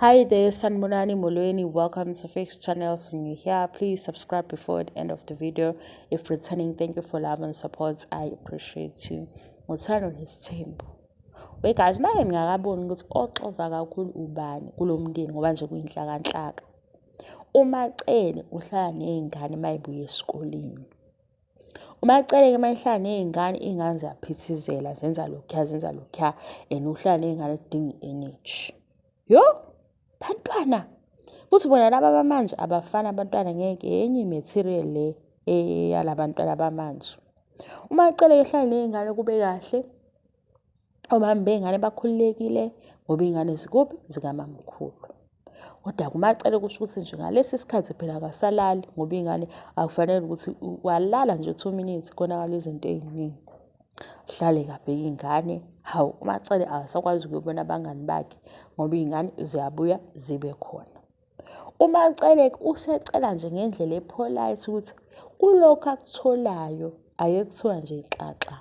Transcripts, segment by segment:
Hi there, Sanibonani Molweni. Welcome to Fix Channel. If you're new here, please subscribe before the end of the video. If returning, thank you for love and support. I appreciate you. Ngothando nesithembu. We guys, manje ngingakaboni ukuthi oxova kakhulu ubani kulo mndeni ngoba nje kuyinhlakanhlaka. UMaCele uhlala ney'ngane uma ebuya esikoleni. UMaCele-ke uma ehlala ney'ngane, iy'ngane ziyaphithizela zenza lokhuya zenza lokhuya and uhlala ney'ngane kudinga i-energy. Yo, bantwana! Futhi bona laba bamanje abafani abantwana ngeke enye i-material le eyala bantwana bamanje. UMaCele ehlala ney'ngane kube kahle, omama bey'ngane bakhululekile ngoba iy'ngane zikuphi? Zikamamkhulu. Kodwa kuMaCele kusho ukuthi nje ngalesi sikhathi phela akasalali ngoba iy'ngane akufanele ukuthi walala nje 2 minutes konakala izinto ey'ningi. Hlale kabheke iy'ngane, hawu uMaCele akasakwazi ukuyobona abangani bakhe ngoba iy'ngane ziyabuya zibe khona. UMaCele-ke usecela nje ngendlela e-polite ukuthi kulokhu akutholayo ake kuthiwa nje xaxa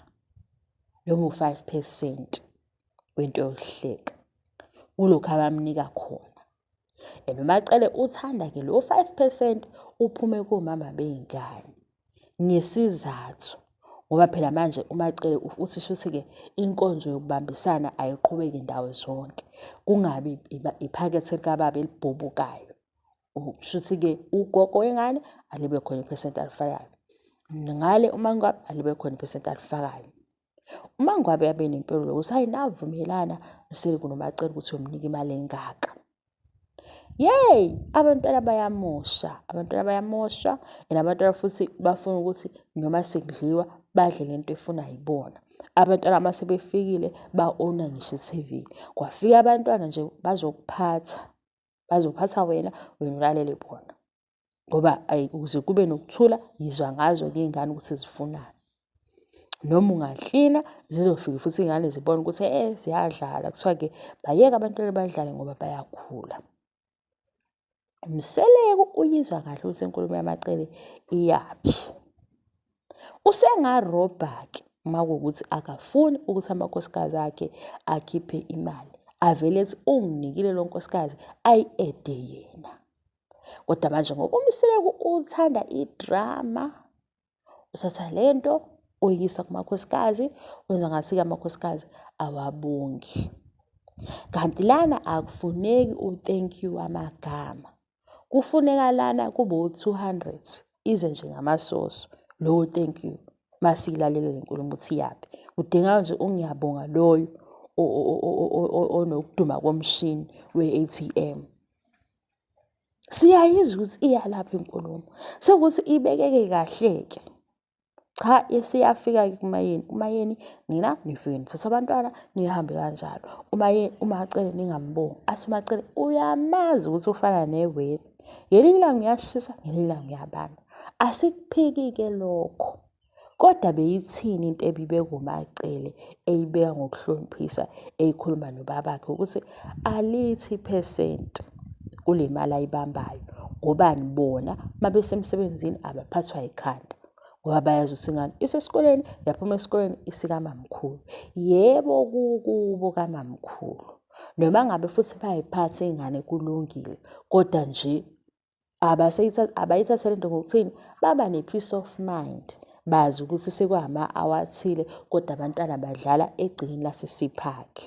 noma u-5% wento yokuhleka kulokhu abamnika khona. And uMaCele uthanda-ke lo 5% uphume komama bey'ngane ngesizathu ngoba phela manje uMaCele uthi shuthi-ke inkonzo yokubambisana ayiqhubeki ndawo zonke, kungabi iphakethe likababa elibhobokayo. Kushuthi-ke ugogo wengane alibe khona iphesenti alifakayo, ngale uMaNgwabe alibe khona iphesenti alifakayo. UMaNgwabe abe nempilo yokuthi hhayi navumelana Mseleku noMaCele ukuthi uyomnika imali engaka. Yeyi, abantwana bayamosha, abantwana bayamosha and abantwana futhi bafuna ukuthi noma sekudliwa badle lento efunwa yibona. Abantwana uma sebefikile ba-own-a ngisho i-T_V. Kwafika abantwana nje bazokuphatha, bazophatha wena, wena ulalele bona. Ngoba ayi ukuze kube nokuthula yizwa ngazo-ke iy'ngane ukuthi zifunani. Noma ungaklina zizofika futhi iy'ngane zibone ukuthi ziyadlala. Kuthiwa-ke bayeke abantwana badlale ngoba bayakhula. Mseleku uyizwa kahle ukuthi inkulumo yaMaCele iyaphi. Usengarobha-ke uma kuwukuthi akafuni ukuthi amakhosikazi akhe akhiphe imali. Avele ethi unginikile lo nkosikazi ayi-add-e yena. Kodwa manje ngoba uMseleku uthanda idrama, uthatha lento uyikisa kumakhosikazi, wenza ngathi-ke amakhosikazi awabongi. Kanti lana akufuneki u-thank you wamagama. Kufuneka lana kube u-200 ize nje ngamasoso lowo thank you masiyilalela le nkulumo ukuthi iyaphi. Kudingeka nje ungiyabonga loyo onokuduma komshini we-A_T_M. Siyayizwa ukuthi iyalapha inkulumo. Sekuthi ibekeke kahle-ke. Cha, isiyafika-ke kuMaYeni. UMaYeni nina nifike nithathe abantwana nihambe kanjalo. UMaYeni uMaCele ningambongi. Athi uMaCele uyamazi ukuthi ufana ne-weather. Ngelinye ilanga uyashisa, ngelinye ilanga uyabanda. Asikuphiki-ke lokho. Kodwa beyithini into ebibekwa uMaCele eyibeka ngokuhloniphisa eyikhuluma nobabakhe ukuthi alithi iphesenti kule mali ayibambayo. Ngobani bona uma besemsebenzini abaphathwa yikhanda ngoba bayazi ukuthi ingane isesikoleni yaphuma esikoleni isikamamkhulu. Yebo, kukubo kamamkhulu. Noma ngabe futhi bayayiphatha iy'ngane kulungile, kodwa nje abayithathe lento ngokuthini, baba ne-peace of mind. Bazi ukuthi sekwama-hour athile kodwa abantwana badlala egcekeni lase-Sea Park.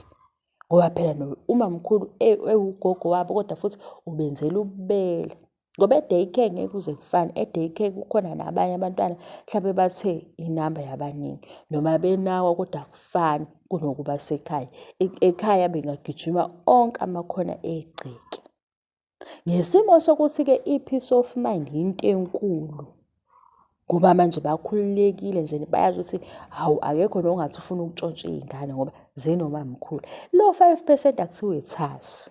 Ngoba phela umamkhulu ewugogo wabo kodwa futhi ubenzela ububele. Ngoba e-day care ngeke kuze kufane, e-day care kukhona nabanye abantwana mhlampe bathe inamba yabaningi noma benakwa kodwa akufani kunokuba sekhaya. Ekhaya bengagijima onke amakhona egceke. Ngesimo sokuthi-ke i-peace of mind into enkulu ngoba manje bakhululekile nje bayazi ukuthi hawu akekho nongathi ufuna ukutshontsha iy'ngane ngoba zinomamkhulu. Lo 5% akuthiwa ithasi.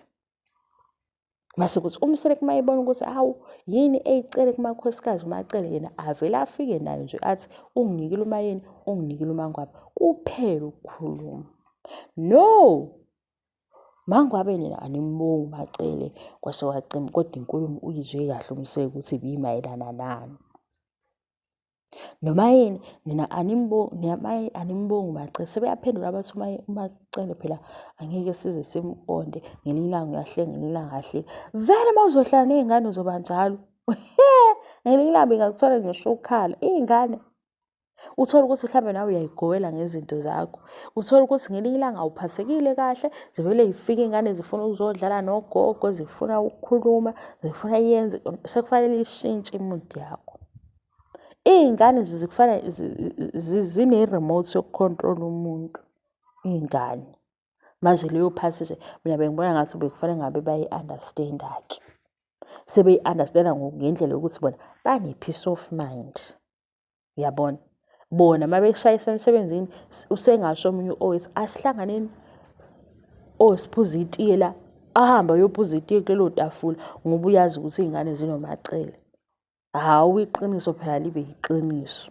Mase kuthi uMseleku uma ebona ukuthi hawu yini eyicele kumakhosikazi uMaCele yena avele afike nayo nje athi unginikile uMaYeni, unginikile uMaNgwabe kuphela ukukhuluma. No, MaNgwabe nina animbongi uMaCele kwase kwacima kodwa inkulumo uyizwe kahle uMseleku ukuthi ibimayelana nani. Noma yini nina animbongi niyamaye animbongi uMaCele. Sebeyaphendula bathi uMaCele phela angeke size simqonde ngelinye ilanga uyahleka ngelinye ilanga akahleki. Vele uma uzohlala ney'ngane uzoba njalo. Ngelinye ilanga bengakuthola ngisho ukhala. Iy'ngane uthole ukuthi mhlawumbe nawe uyayigowela ngezinto zakho. Uthole ukuthi ngelinye ilanga awuphathekile kahle, zivele zifike iy'ngane zifuna ukuzodlala nogogo, zifuna ukukhuluma, zifuna yenze, sekufanele ishintshe i-mood yakho. Iy'ngane nje zikufana zine-remote yoku-control-a umuntu, iy'ngane. Manje leyo part nje mina bengibona ngathi bekufanele ngabe bayi-understand-a-ke. Sebeyi-understand-a ngendlela yokuthi bona bane-peace of mind. Uyabona? Bona uma beshayisa emsebenzini usengasho omunye u-Owethu asihlanganeni osiphuza itiye la, ahambe ayophuza itiye kulelo tafula ngoba uyazi ukuthi iy'ngane zinoMaCele. Hhawu iqiniso phela libe yiqiniso.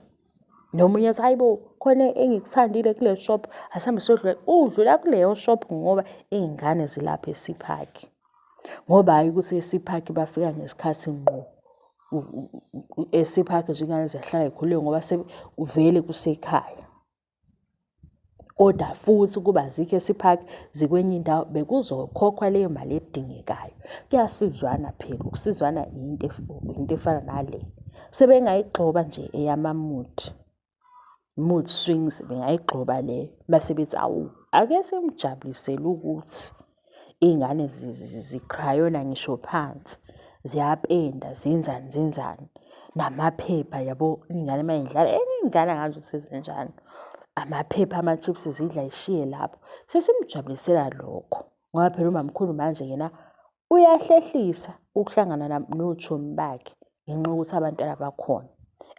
Nomunye athi hayi bo khona engikuthandile kule shop asihambe siyodlula. Udlula kuleyo shop ngoba iy'ngane zilapha esiphakhi. Ngoba hhayi ukuthi esiphakhi bafika ngesikhathi ngqo. Esiphakhi nje iy'ngane ziyahlala zikhululeke ngoba vele kusekhaya. Kodwa futhi ukuba azikho esiphakhi zikwenye indawo bekuzokhokhwa leyo mali edingekayo. Kuyasizwana phela, ukusizwana into into efana nale. Sebengayigxoba nje eyama-mood, mood swings bengayigxoba leyo base bethi awu ake simjabulisele ukuthi iy'ngane zikhrayona ngisho phansi, ziyapenda zenzani zenzani. Namaphepha yabo iy'ngane uma y'dlala iy'ngane angazi ukuthi zinjani. Amaphepha ama-chips zidla y'shiye lapho. Sesimjabulisela lokho ngoba phela umamkhulu manje yena uyahlehlisa ukuhlangana nochomi bakhe ngenxa yokuthi abantwana bakhona.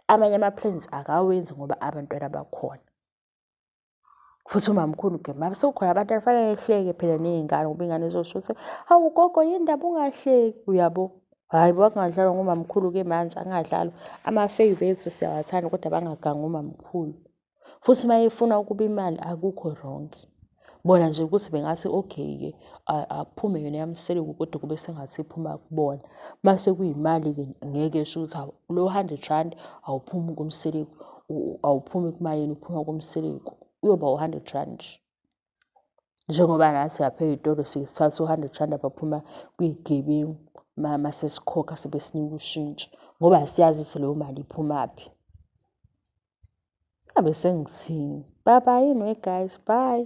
Amanye ama-plans akawenzi ngoba abantwana bakhona. Futhi umamkhulu ke uma sekukhona abantu afanele ehleke phela ney'ngane ngoba iy'ngane zizosho ukuthi hawu gogo yini ndaba ungahleki uyabo. Hhayi bo akungadlalwa ngomamkhulu-ke manje angadlalwa. Ama-favour ethu siyawathanda kodwa bangagangi omamkhulu. Futhi uma efuna ukuba imali akukho wrong. Bona nje ukuthi bengathi okay-ke aphume yona yaMseleku kodwa kube sengathi iphuma kubona. Mase kuyimali-ke ngeke esho ukuthi hawu lo 100 rand awuphumi kuMseleku, awuphumi kuMayeni uphuma kuMseleku. Uyoba u-100 rand. Njengoba nathi lapha ey'tolo sike sithathe u-100 rand abaphuma kwiy'gebengu mase sikhokha sebesinika ushintshi ngoba asiyazi ukuthi leyo mali iphumaphi. Ngabe sengithini? Bye bye anyway guys, bye.